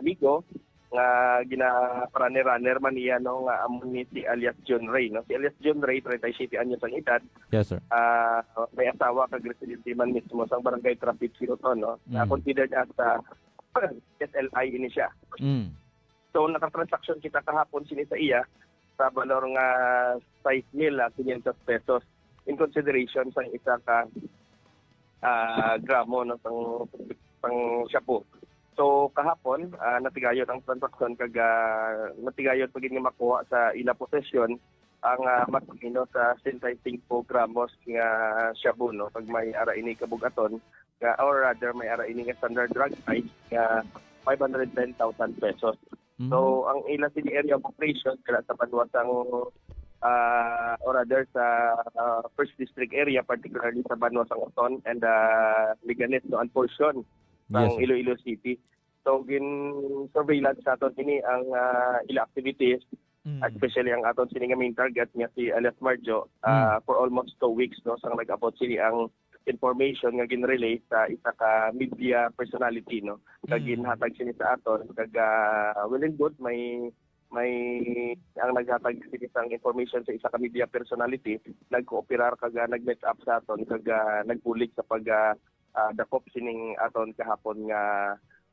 amigo nga gina-runner-runner man niya, no, nga amo ni si alias John Ray, no. Si alias John Ray, treinta y siete anyos ang edad. Yes, sir. Ah, may asawa kag residente man mismo sa barangay Trapit Siloton, no. Na Mm. considered as, ah, S L I ini siya. Mm. So, nakatransaksyon kita kahapon sini sa iya sa balor nga sais mil quinientos pesos in consideration sa isa ka, ah, gramo, no, sang, sang shabu. So, kahapon, ah, natigayon ang transaksyon kag, ah, natigayon pa gid nga makuha sa ila posesyon ang, ah, mas o menos, ah, sesenta y cinco gramos nga shabu, no, kag may ara ini kabug-aton nga, or rather, may ara ini nga standard drug price nga five hundred ten thousand pesos. Mm. So, ang ila sini area of operation dira sa banwa sang, ah, or rather sa, ah, First District area, particularly sa banwa sang Oton and, ah, Leganes, no, and portion sang Yes, sir. Iloilo City. So, gin-surveillance naton ini ang, ah, ila activities. Mm. Especially ang aton sini nga main target nga si alias Marjo, Mm. ah, for almost two weeks, no, sang nag-abot sini ang information nga gin-relay sa isa ka media personality, no, kag Mm. ginhatag sini sa aton, kag, ah, well and good, may, may ang naghatag sini sang information sa isa ka media personality, nagkooperar kag, ah, nag-meet up sa aton, kag, ah, nagbulig sa pag, ah, ah, dakop sining aton kahapon nga,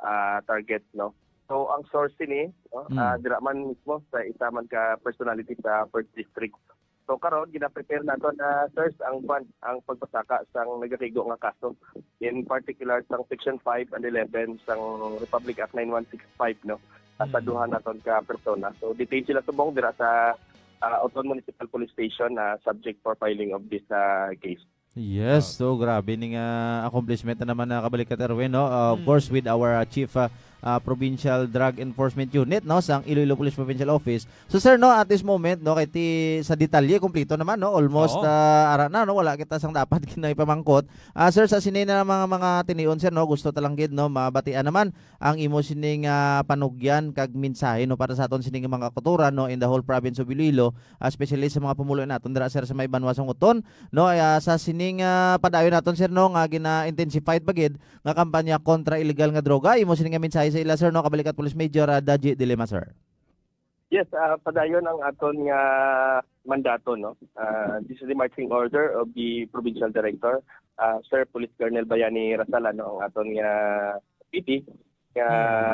ah, target, no. So, ang source sini, no, Mm. ah, dira man mismo sa isa man ka personality sa First District. So, karon, gina-prepare nato na, sirs, ang kwan, ang pagpasaka sang nagakigo nga kaso. In particular, sang Section five and eleven sang Republic Act nine one six five, no, sa Mm. duha naton ka persona. So, detained sila subong dira sa, ah, Oton Municipal Police Station na subject for filing of this, ah, case. Yes, Ah. so grabe ning, ah, accomplishment na naman, ah, Kabalikat Erwin, no? Ah, of Mm. course, with our, ah, chief, ah, ah, provincial drug enforcement unit, no, sang Iloilo Police Provincial Office. So, sir, no, at this moment, no, kay ti, sa detalye, kompleto naman, no, almost, Oo. ah, ara na, no, wala kita sang dapat kinay pamangkot. Ah, sir, sa sini na mga, mga tinion, sir, no, gusto ta lang gid, no, mabatian naman ang imo sining, ah, panugyan kag mensahe, no, para sa aton sining mga kautoran, no, in the whole province of Iloilo, ah, especially sa mga pumuluyo naton dira, sir, sa may banwa sang Oton, no, ah, sa sining, ah, padayon naton, sir, no, nga gina-intensified pa gid nga kampanya kontra illegal nga droga. Imo sini nga mensahe sa ila, sir, no, Kabalikat Police Major, ah, Daji Dilema, sir. Yes, ah, padayon ang aton nga mandato, no. Ah, this is the marching order of the provincial director, ah, Sir Police Colonel Bayani Rasala, no, ang aton nga P T, nga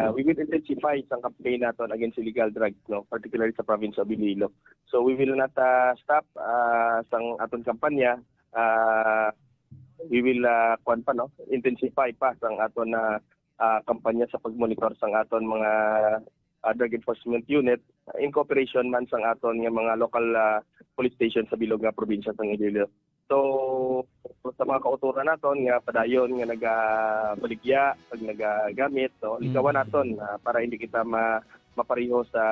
Hmm. we will intensify sang campaign naton against illegal drugs, no, particularly sa province of Iloilo. So we will not, ah, stop, ah, sang aton kampanya. Ah, we will, ah, kwan pa, no, intensify pa sang aton na, ah, kampanya sa pagmonitor sang aton mga, ah, drug enforcement unit in cooperation man sang aton nga mga local, ah, police station sa bilog nga probinsya sang Iloilo. So, sa mga kautoran naton nga padayon nga nagabaligya kag nagagamit, no, ligawan Mm. naton, ah, para hindi kita ma-, mapareho sa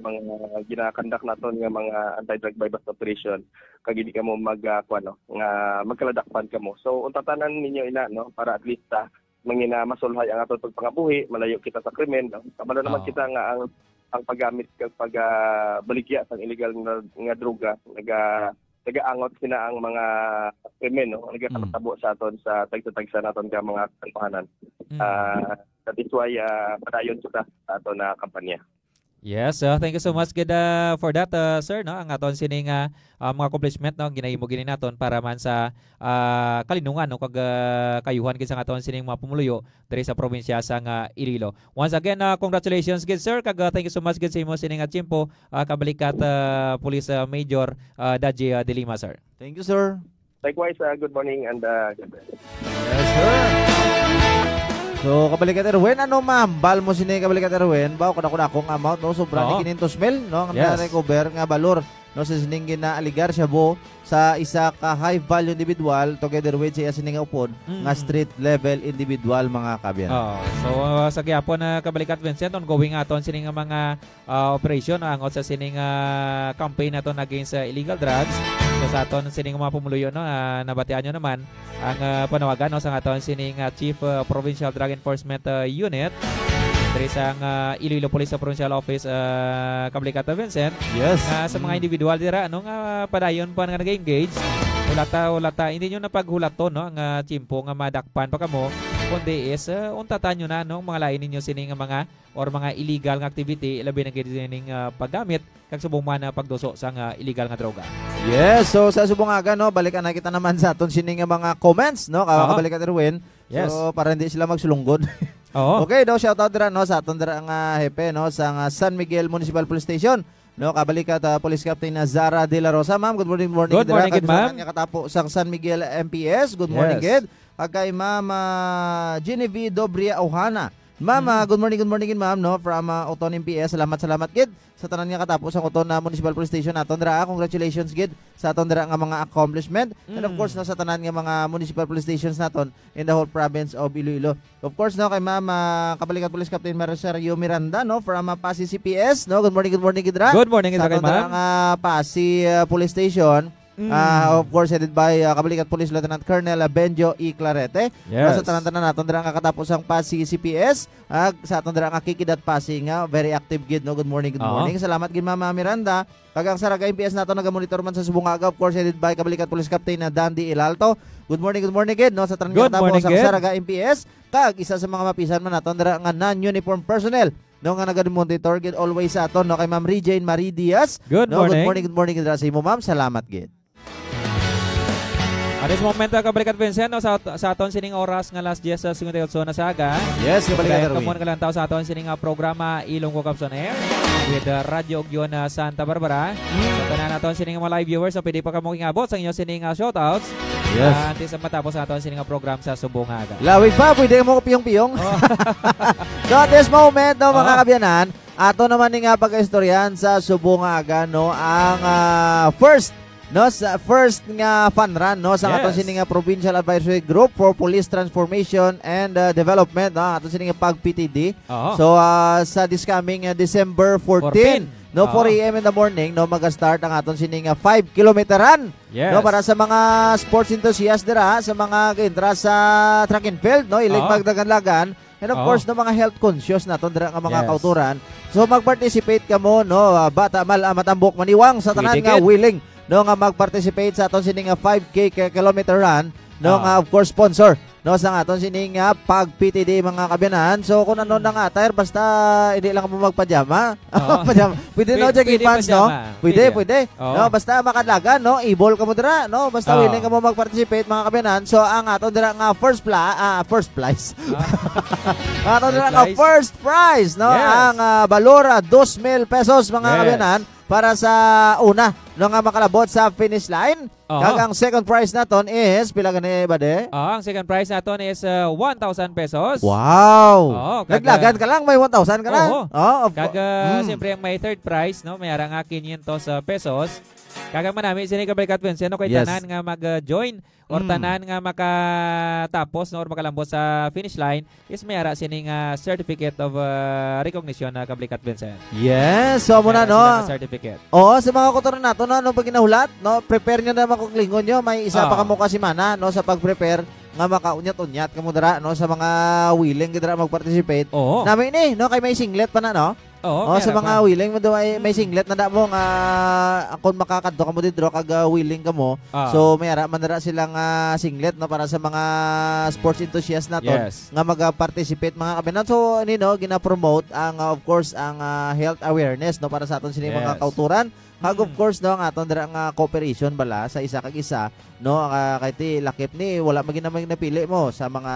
mga ginakandak naton nga mga anti-drug buy-bust operation, kag hindi kamo mag, ah, kuwan, no, nga magkaladakpan kamo. So, untatanan ninyo ina, no, para at least, ah, mangina masulhay ang aton pagpangabuhi, malayo kita sa krimen, no? Kabalo naman Oo. kita nga ang, ang paggamit kag pag, ah, baligya sang illegal nga, nga droga, naga-, nagaangot sina ang mga krimen, no? Nagakatabo Mm. sa aton sa tagsa-tagsa naton ka mga kalpahanan. Mm. Ah, that is why, ah, padayon kita sa aton na kampanya. Yes, uh, thank you so much gid, uh, for that, uh, sir, no? Ang aton sining, uh, uh, mga accomplishment, no, ginahimo gini naton para man sa, uh, kalinungan, no, kag, uh, kayuhan gid sang aton sining mga pumuluyo diri sa probinsya sang, uh, Iloilo. Once again, uh, congratulations gid, sir, kag, uh, thank you so much gid sa imo sining, uh, tiyempo, uh, Kabalikat, uh, Police, uh, Major, uh, Daji, uh, Dilima, sir. Thank you, sir. Likewise, uh, good morning and, uh, God bless. Yes, sir. So, Kabalikat Erwin, ano, ma'am? Bal mo sini, Kabalikat Erwin? Ba, kung ako na akong amount, no? Sobra ni Oo. quinientos mil, no? Ang Yes. na-recover nga balor, no? Sa sining ginaaligar siya, bo, sa isa ka high value individual, together with sa iya sining upod, Mm. nga street level individual, mga kabyan. Oo. So, uh, sa gihapon, uh, Kabalikat Vincent, ongoing aton sining mga ah, operasyon, no, angot sa sining, ah, campaign naton against, ah, illegal drugs. So, sa aton sining mga pumuluyo, no, ah, nabatian nyo naman ang, ah, panawagan, no, sa aton sining, ah, Chief, ah, Provincial Drug Enforcement, ah, Unit diri sa, ah, Iloilo Police Provincial Office, ah, Kabalikat Vincent. Yes. Ah, sa mga Mm. individual dira, ano, nga padayon pa nga nag-engage, wala ta, wala ta, hindi nyo na paghulaton, no, ang, ah, tiyempo nga madakpan pa kamo, kundi is, ah, untatan nyo na, no, mga lain ninyo sining mga or mga illegal nga activity, labi na gid sining, ah, paggamit kag subong man, ah, pagduso sang, ah, illegal nga droga. Yes, so sa subong aga, no, balikan na kita naman sa aton sini nga mga comments, no, ka-, Oo. Kabalikat Erwin. Yes. So, para hindi sila magsulunggod. Oo. Okay, daw shout out dira, no, sa aton dira nga hepe, no, sa nga San Miguel Municipal Police Station. No, Kabalikat, ah, Police Captain na Zara De La Rosa. Ma'am, good morning, morning Good dira. morning, Kag sa ma'am. Nga katapo sang San Miguel M P S. Good morning, Yes. gid. Kag kay Ma'am, ah, Genevieve Dobria Ohana. Ma'am, ah, Mm. good morning, good morning, ma'am, no? From, ah, Oton M P S. Salamat, salamat, gid. Sa tanan nga katapo sang Oton na Municipal Police Station naton, dira, congratulations, gid, sa aton dira nga mga accomplishment. And of Mm. course, no, sa tanan nga mga municipal police stations naton in the whole province of Iloilo. Of course, no, kay Ma'am, ah, Kabalikat Police Captain Mercerio Miranda, no, from, ah, Passi C P S, no? Good morning, good morning, gid, dira. Good morning, Sa gid, aton kay dira ma'am. nga Passi, ah, Police Station. Mm. Ah, of course, headed by, ah, Kabalikat Police Lieutenant Colonel, ah, Benjo E. Clarete. Yes. Sa tanan-tanan naton dira nga katapos ang Passi C P S, ah, sa aton dira nga Kikidad Passi nga very active gid, no? Good morning, good Oo. morning. Salamat gid, Mama Miranda. Kag ang Saraga M P S nato nagamonitor man sa subong nga aga, of course, headed by Kabalikat Police Captain na Dandy Ilalto. Good morning, good morning gid, no, sa tanan nga Good katapos morning, ang gid. Saraga M P S. Kag isa sa mga mapisan man naton dira nga non-uniform personnel, no, nga nagamonitor gid always sa aton, no, kay Ma'am Regine Marie Diaz. Good No, good morning. morning, good morning gid dira sa imo, ma'am. Salamat gid. At this moment, uh, Kabalikat Vincent, no, sa, sa aton sining oras nga alas diyes sa singkwenta y otso na sa aga. Yes, Kabalikat Erwin. Kamo nagalantaw sa aton sining, uh, programa Ilonggo Caps on Air with, uh, Radyo Ugyon, uh, Santa Barbara. Sa tanan naton sining mga live viewers, so pwede pa kamo ingabot sa inyo sining, uh, shoutouts. Yes. Uh, antes sa matapos sa aton sining, uh, program sa subong nga aga. Lawig pa, pwede mo piyong-piyong. Oh. So at this moment, no, mga Oh. kabyanan, ato naman ni nga pag-istoryahan sa subong nga aga, no, ang, ah, first no, sa first nga fun run, no, sa Yes. aton sini nga Provincial Advisory Group for Police Transformation and, uh, Development, no, aton sini nga pag P T D. Oo. So, uh, sa this coming, uh, December fourteen, Fourteen. no, Oo. four a m in the morning, no, mag-start ang aton sini nga five kilometer run. Yes. No, para sa mga sports enthusiast dira, sa mga gaintra sa track and field, no, ilig Oo. magdagan-lagan, And of Oo. course, no, mga health conscious naton dira nga mga Yes. kautoran. So, mag-participate kamo, no, ah, bata mal, ah, matambok maniwang sa tanan Pwede nga gid. willing, no, nga mag-participate sa aton sini nga five K ka-, kilometer run, no, Ah. nga of course sponsor, no, sa aton sini nga pag P T D, mga kabyanan. So, kung ano Mm. nang attire, basta hindi lang mo magpajama. Oo. Pajama. Pwede, no, Pwede, jogging pwede pants, no? pajama. Pwede, Pwede. pwede. Oo. No, basta makadlagan, no? Able kamo dira, no? Basta Oo. willing kamo mag-participate, mga kabyanan. So, ang aton dira nga first pla-, ah, first prize. Ah. Ang aton dira nga First prize. first prize, no? Yes. Ang, ah, balor, ah, dos mil pesos, mga Yes. kabyanan, para sa una, no, nga makalabot sa finish line. Oo. Kag ang second prize naton is, pila gani, bade? Oo, ang second prize naton is, ah, one thousand pesos. Wow! Oo, kag, Naglagan ah, ka lang, may one thousand ka lang. Oo. Oo, of Kag, course. ah, Mm. siyempre, ang may third prize, no? May ara nga quinientos, ah, pesos. Kag ang manami sini, Kabalikat Vincent, no, kay Yes. tanan nga mag, ah, join or Mm. tanan nga makatapos, no, or makalambot sa finish line is may ara sini nga certificate of, ah, recognition, na, Kabalikat Vincent. Yes, so, amo May na, ara no? sila nga certificate. Oo, sa mga kautoran nato, no, ano pag ginahulat, no? Prepare nyo na, makuklingon nyo. May isa pa Ah. kamo ka semana, no, sa pag-prepare nga makaunyat-unyat kamo dira, no, sa mga willing gid dira mag-participate. Oo. Nami ni, no, kay may singlet pa na, no? Oo, Oh, may sa ara mga pa. willing mo daw ay may Mm. singlet na damo nga kung makakadto kamo didto kag, ah, willing kamo. Ah. So, may ara man dira silang, ah, singlet, no, para sa mga sports enthusiast naton Yes. nga mag-participate, mga kabyanan. So, ini, no, gina-promote ang, ah, of course, ang, ah, health awareness, no, para sa aton sini mga Yes. kautoran. Kag, of Mm. course, no, ang aton dira nga cooperation bala sa isa kag isa, no, ah, kay ti lakip ni wala man gid na may napili mo sa mga,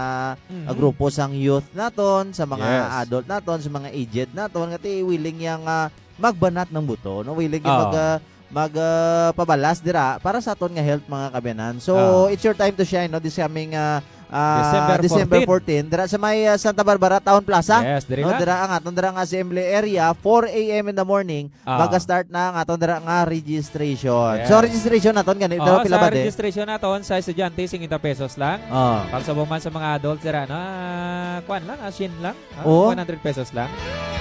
Mhm. ah, grupo sang youth naton, sa mga Yes. adult naton, sa mga aged naton, nga ti willing yang, ah, magbanat ng buto, no, willing yang Oo. mag, ah, mag, ah, pabalas dira para sa aton nga health, mga kabyanan. So, Oo. it's your time to shine, no, this coming, ah, ah, December December fourteen. fourteen, dira sa may, ah, Santa Barbara Town Plaza. Yes, diri No, na. dira ang aton dira nga assembly area, four a m in the morning, Ah. mag-start na ang aton dira nga registration. Yes. So, registration naton gani, Oo, pero pila sa ba, de? registration naton sa estudyante, singkwenta pesos lang. Ah. Pag subong man sa mga adults dira, no, ah, kwan lang, asin lang, ah, Oo. one hundred pesos lang.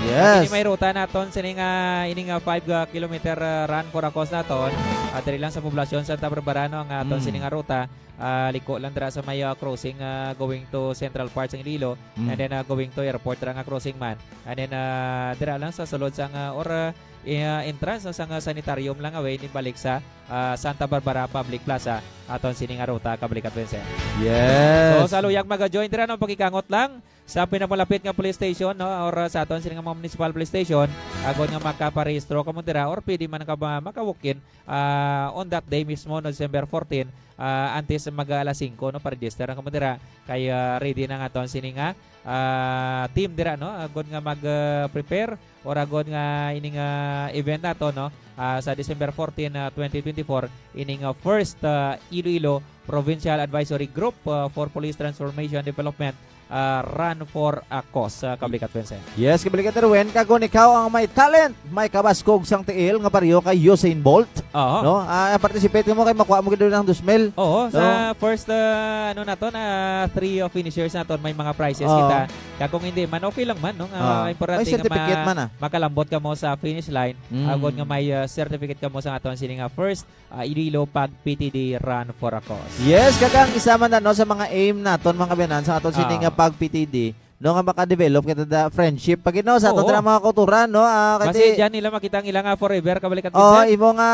Yes. Ini may ruta naton, sini nga, ini nga five, ah, kilometer, ah, run for a cause naton. Ah, diri lang sa poblasyon Santa Barbara, no, ang aton Mm. sini nga ruta. Ah, liko lang dira sa may, ah, crossing, ah, going to Central Park sa Iloilo, Mm. and then, ah, going to airport dira nga crossing man. And then, ah, dira lang sa sulod sang, ah, or, ah, i-, ah, entrance, no, sang, ah, sanitarium lang away ni balik sa, ah, Santa Barbara Public Plaza. Aton sini nga ruta, Kabalikat Vincent. Yes. So, sa luyag maga-join dira, no, pakikangot lang sa pinapalapit nga police station, no, or, ah, sa aton sini nga mga municipal police station, agod nga makaparehistro kamo dira, or pwede man ka ba maka-walk-in, ah, on that day mismo, no, December fourteen, ah, antes mag alas singko, no, pa-register na kamo dira. Kay, ah, ready na nga aton sini nga, ah, team dira, no, agod nga mag, ah, prepare or agod nga ining, ah, event nato, no, ah, sa December fourteen, ah, twenty twenty-four, ining, ah, first, ah, Iloilo Provincial Advisory Group, ah, for Police Transformation Development, ah, Run for a Cause, ah, Kabalikat Vincent. Yes, Kabalikat Erwin, kag kon ikaw ang may talent, may kabaskog sang tiil nga pareho kay Usain Bolt, Oo. No? Ah, participate mo kay makuha mo gid ang dos mil. Oo, no? Sa first, ah, ano naton, ah, three, ah, finishers naton, may mga prizes Oo. kita. Kaya kung hindi man, okay lang man, no? Nga Oo. importante May nga certificate ma-, man, ah. makalambot ka mo sa finish line, Mm. agod nga may, ah, certificate ka mo sa aton sini nga first, ah, Iloilo Pag P T D Run for a Cause. Yes, kag ang isa man na, no, sa mga aim naton, mga kabayanan, sa aton sini Ah. nga Pag P T D, no, nga maka-develop kita da friendship. Pag, no, sa aton Oo. dira mga kauturan, no, ah, kay Basi ti- diyan nila makita ang ilang, ah, forever, kabalikat Oh, Vincent. imo nga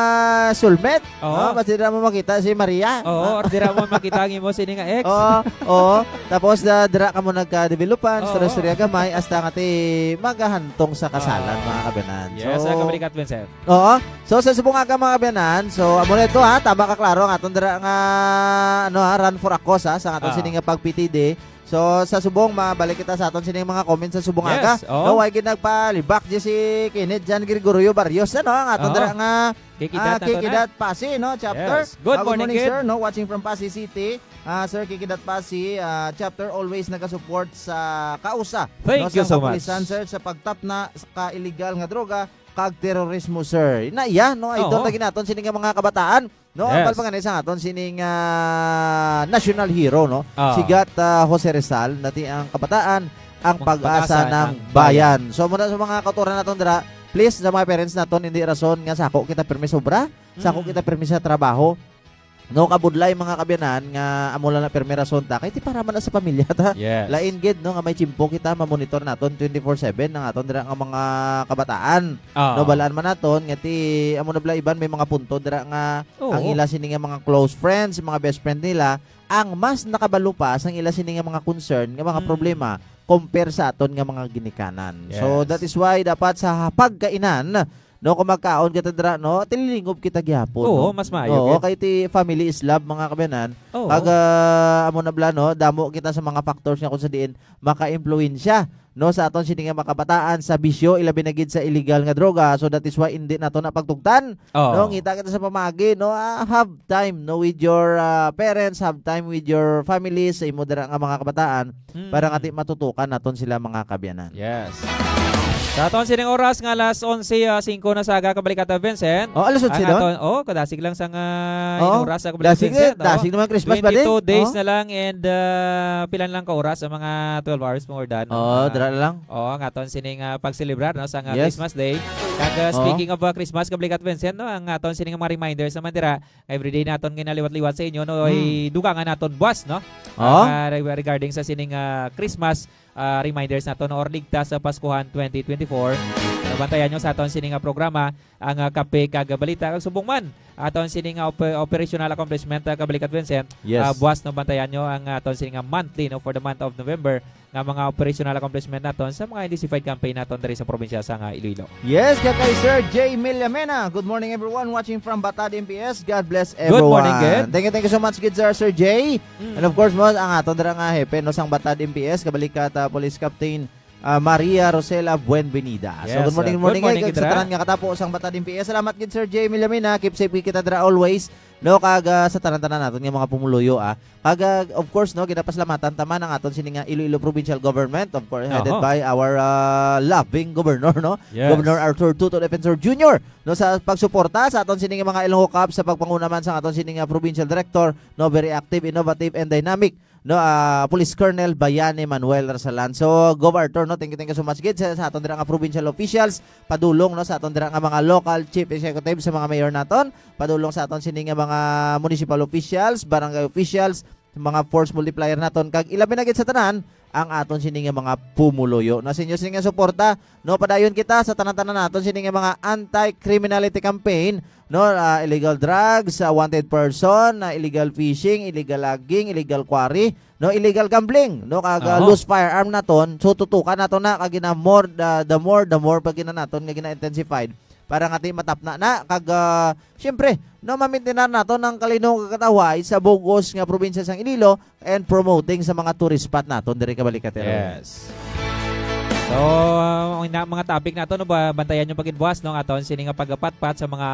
soulmate. Oo. No, basi dira mo makita si Maria. Oo, Ah. or dira mo makita ang imo sini nga ex. Oo, oo. Tapos, ah, dira ka mo nagka-developan, Oo. istorya-istorya gamay, hasta nga ti magahantong sa kasalan, Ah. mga kabayanan. Yes, So, ah, kabalikat Vincent. Oo. So, sa subong aga, mga kabayanan, so, amo na ito, ha, tama ka, klaro, ang aton dira nga, ano, ha, run for a cause, ha, sa aton Ah. sini nga pag P T D. So, sa subong, mabalik kita sa aton sini mga comments sa subong Yes, aga. oo. No, way gid nagpalibak di si Kenneth John Gregorio Barrios, ano, ang aton Oo. dira nga, Kiki ah, Data Kiki na. Dot Pasi, no, chapter. Yes. Good Ah, good morning, morning, kid. sir, no, watching from Pasi City. Ah, Sir Kiki Dot Pasi, ah, chapter always nagasupport sa kausa, Thank no, you sa so much. kapulisan, sir, sa pagtapna sa ka illegal nga droga kag terorismo, sir. Na iya, no, idol Oo. na ginaton sini nga mga kabataan, no, ang Yes. palpanganay sa aton sining, ah, national hero, no? Ah. Sigat, ah, Jose Rizal, nati ang kabataan, ang Ang pag-asa pag-asa ng ng bayan. bayan. So, muna sa mga kauturan naton dira, please, sa mga parents naton, hindi rason nga sako kita pirmi sobra, sako Mm. kita pirmi sa trabaho. No, kabudlay, mga kabayanan, nga amo lang na pirmi rason ta, kay ti para man na sa pamilya ta. Yes. Lain gid, no, nga may tiyempo kita, mamonitor naton twenty-four seven ang aton dira nga mga kabataan. Ah. No, balaan man naton nga ti amo na bala iban may mga punto dira nga Oo. ang ila sini nga mga close friends, mga best friend nila, ang mas nakabalo pa sang ila sini nga mga concern, nga mga Mm. problema, compare sa aton nga mga ginikanan. So, Yes. that is why dapat sa pagkainan, no, kung magkaon kita dira, no, tililingob kita gihapon, Oo, no? mas maayo Oo, gid. kay ti family is love, mga kabayanan. Oo. Kag, ah, amo na bala, no, damo kita sa mga factors nga kung sa diin maka-impluwensya, no, sa aton sini nga makabataan sa bisyo, ilabi na gid sa illegal nga droga. So, that is why hindi nato na pagtugtan, Oo. no, ngita kita sa pamagi, no, ah, have time, no, with your, ah, parents, have time with your family, sa imo dira nga mga kabataan, Mm. para nga ti matutukan naton sila, mga kabayanan. Yes. Sa aton sining oras nga alas onse, ah, singko na sa aga, kabalikat ta, Vincent. Oh, alas onse Ang na? aton, oh, kadasig lang sa nga Oo. inuras sa kabalikat Dasig, Vincent, eh. Dasig oh. naman Christmas, buddy. Twenty-two days Oh. na lang and, ah, pila na lang ka oras, ang mga twelve hours, more than, Oh, ah, dira na lang. Oh, ang aton sining, ah, pagselebrar, no, sa nga Yes. Christmas Day. Kag, ah, Oh. speaking of, ah, Christmas, kabalikat Vincent, no, ang aton sining mga reminders naman dira, everyday naton ginaliwat-liwat sa inyo, no, Hmm. ay dugangan naton buwas, no? Oh. Ang, ah, re-, regarding sa sining, ah, Christmas, ah, reminders naton, no, or ligtas sa Paskuhan twenty twenty-four. Nabantayan nyo sa aton sining, ah, programa, ang, ah, Kape kag Balita. Kag subong man, aton sining, ah, op-, operational accomplishment, ah, kabalikat Vincent. Yes. Ah, buwas, no, bantayan nyo ang, ah, aton sining, ah, monthly, no, for the month of November, nga mga operational accomplishment naton sa mga intensified campaign naton diri sa probinsya sa nga Iloilo. Yes, kay, kay Sir Jay Millamena. Good morning, everyone watching from Batad M P S. God bless Good morning, everyone. Gid. Thank you, thank you so much, good sir, Sir Jay. Mm. And of course, mo, ang aton dira nga hepe, no, sang Batad M P S, kabalikat, ah, Police Captain, ah, Maria Rosela Buenvenida. So, Yes, good morning, uh, good morning, good morning, eh, gid sa dira. tanan nga katapo sang Batad M P S. Salamat gid, Sir Jay Millamena. Keep safe gid kita dira always. No, kag, ah, sa tanan-tanan naton nga mga pumuluyo, ah. Kag, ah, of course, no, ginapasalamatan ta man ang aton sini nga Iloilo Provincial Government, of course, headed Oho. by our, ah, loving governor, no? Yes. Governor Arthur Toto Defensor Junior, no, sa pagsuporta sa aton sini nga mga Ilonggo Cups sa pagpanguna man sa aton sini nga provincial director, no, very active, innovative, and dynamic, no, ah, Police Colonel Bayani Manuel Rasalan. So, Gov Arthur, no, thank you, thank you so much gid sa, sa aton dira nga provincial officials, padulong, no, sa aton dira nga mga local chief executive, sa mga mayor naton, padulong sa aton sini nga mga municipal officials, barangay officials, mga force multiplier naton, kag ilabi na gid sa tanan ang aton sini nga mga pumuluyo. No, sa inyo sini nga suporta, no, padayon kita sa tanan-tanan naton sini nga mga anti-criminality campaign, no, ah, illegal drugs, ah, wanted person, ah, illegal fishing, illegal logging, illegal quarry, no, illegal gambling, no, kag, ah, Oho. loose firearm naton. So, tutukan naton na kag gina more, the, the more, the more pa gina naton nga gina-intensified para nga ti matapna na kag, ah, siyempre, no, mamintinar naton ang kalinuong kag katawhay sa bug-os nga probinsya sang Iloilo and promoting sa mga tourist spot naton diri, kabalikat, Erwin. Yes. So, uh, ang ina-, mga topic nato, no, ba, bantayan yung pagin buwas, no, aton sini nga pagpatpat sa mga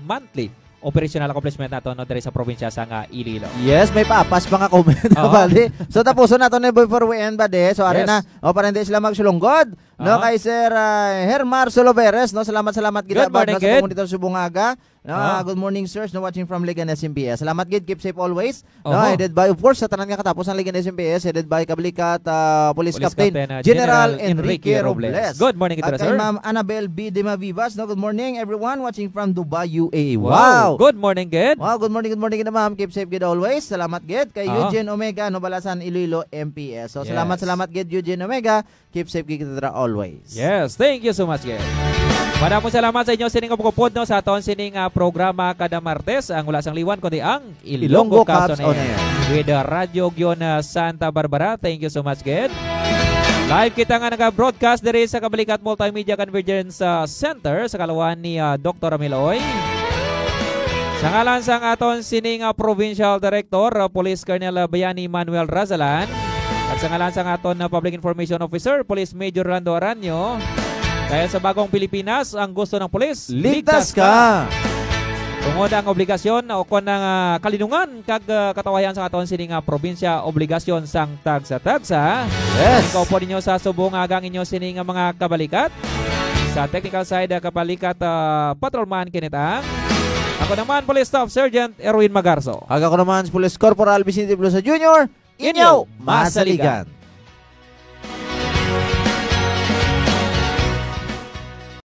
monthly operational accomplishment nato, no, diri sa probinsya sa nga Iloilo. Yes, may papas mga comment na, Oo. bali. So, tapuson nato na before we end, bali. So, ari Yes. na. O, para hindi sila magsulunggod, No, Aha. kay Sir, ah, Hermar Soloveres, no? Salamat, salamat gid, Good Abab, morning, no, sa good. pagmonitor sa bungaga. No, Ah. ah, good morning, sirs. No, watching from Leganes, M P S. Salamat gid, keep safe always. No, Oho. headed by, of course, sa tanan nga katapos ang Leganes, M P S, headed by Kabalikat, ah, Police Police Captain, Captain, ah, General General Enrique Enrique Robles. Robles. Good morning, At General kay Sir. Ma'am Annabel B. Demavivas, no, good morning, everyone watching from Dubai, U A E. Wow. Wow. Good morning, good. Wow, good morning, good morning, gid, ma'am. Keep safe, gid, always. Salamat, gid. Kay Ah. Eugene Omega, no, Balasan, Iloilo, M P S. So, salamat, Yes. salamat, gid, Eugene Omega. Keep safe, gid, kita always. Yes, thank you so much, guys. Madamo salamat sa inyo sining upod, no, sa aton sining, ah, programa kada Martes, ang wala sang liwan kundi ang Ilonggo Ilonggo Cups Cups on on Air Air. with, ah, Radyo Gion, ah, Santa Barbara. Thank you so much, gid. Live kita nga naga-broadcast diri sa Kabalikat Multimedia Convergence, ah, Center sa kaluwahan ni, ah, Doktor Amiloy. Sa ngalan sang aton sining, ah, Provincial Director, ah, Police Colonel, ah, Bayani Manuel Razalan, at sa ngalan sang aton, ah, Public Information Officer, Police Major Orlando Aranyo, kaya sa bagong Pilipinas, ang gusto ng pulis, Ligtas ka. Tungod ang obligasyon o kon ang, ah, kalinungan kag, ah, katawayan sa aton sining, ah, probinsya, obligasyon sang tagsa-tagsa. Yes. Ikaw po ninyo sa subong aga ang inyo sining, ah, mga kabalikat. Sa technical side, ah, kabalikat, ah, Patrolman Kenneth Ang. Ako naman, Police Staff Sergeant Erwin Magarzo. Kag ako naman, si Police Corporal Vicente Blosa Junior. Inyo Inyo masaligan. masaligan.